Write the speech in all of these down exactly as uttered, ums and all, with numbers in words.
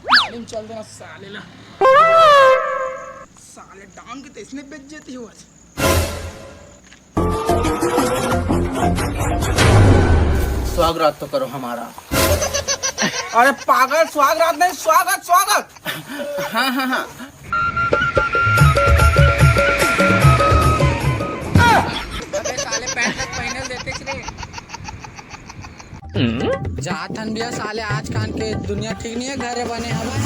मालूम चल देना साले ला। साले डांग के तो इसने बेइज्जती हुआ। स्वागत तो करो हमारा। अरे पागल, स्वागत नहीं, स्वागत, स्वागत। हाँ, हाँ, हाँ। अबे साले पैंट तक पहनल देते रे। जात हन भैया साले, आज कान के दुनिया ठीक नहीं है, घरे बने हवय।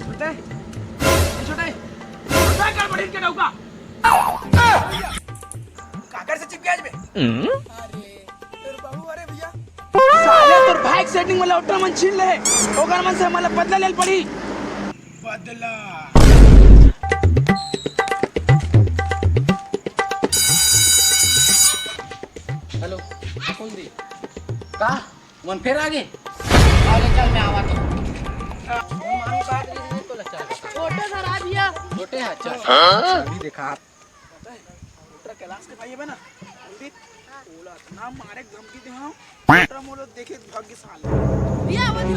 छोटे, ए छोटे, छोटे, कर बड़ी के डौका। काकर से चिपके आज में? अरे, तोर बहू, अरे भैया। साले तोर भाई के सेटिंग वाला ऑटो मन छीन ले, ओकर मन से हमला बदला लेल पड़ी। बदला। हेलो, कौन दी? का? मन फेर आगे? अरे चल, मैं आवा तो। छोटे सर, आ भैया। छोटे, अच्छा। अभी देखा। पता है, मोटर कैलाश के भाई है ना, कुलदीप, ओला इतना मारे के धमकी दे हूँ, मोटर मोलो देखे भाग के साले। भैया, आवा दे।